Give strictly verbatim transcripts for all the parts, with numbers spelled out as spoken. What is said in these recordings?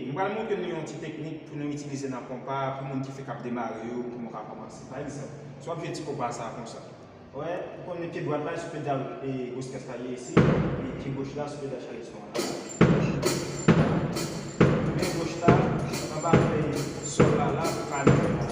M pral montre nou yon ti teknik pou nou itilize nan konpa, pou moun ki fenk ap demare yo, pou nou ka kòmanse. Pa egzanp, si w ap jwe ti konpa sa a konsa, wè, ou konnen pye dwat la sou pedal e gwos kès la ye isi, e pye goch la sou pedal chaleston an la. Men goch la anba fèy sòl la la, pou kalme la.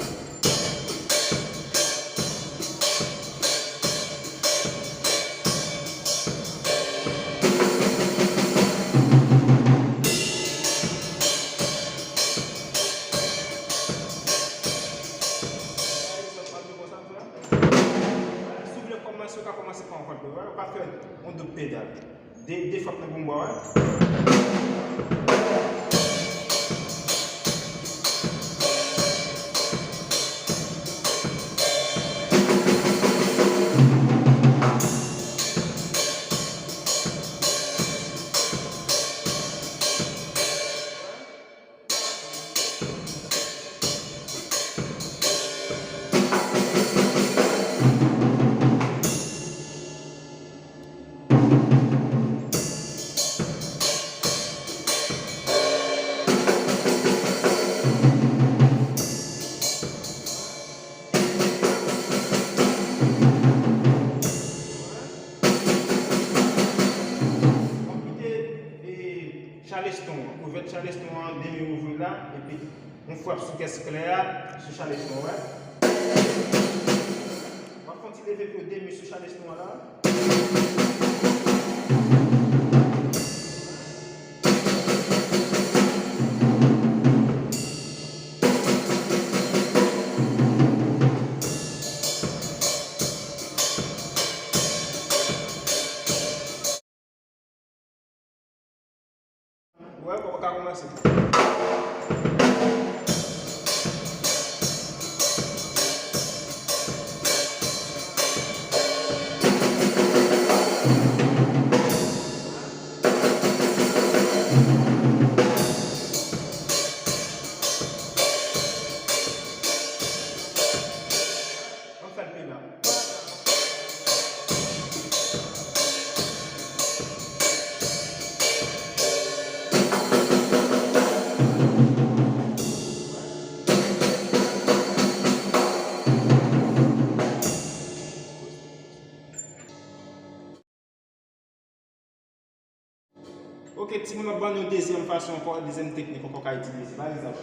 Si w vle kòmanse, ou ka kòmanse pa yon kòd, ou ka fè yon doub pedal. De, de frap nan bonbon an. W ap kite, e, chaleston an, kouvèt chaleston an, de men ouvri la, epi yon frap sou kès klè a, sou chaleston an, wè. W ap fè yon ti leve pye de men sou chaleston an la. Wè, ou ka kòmanse. Ann fè l pi ba. Ok, timoun, m ap ban nou yon dezyèm fason ankò, dezyèm teknik ankò ka itilize. Pa egzanp,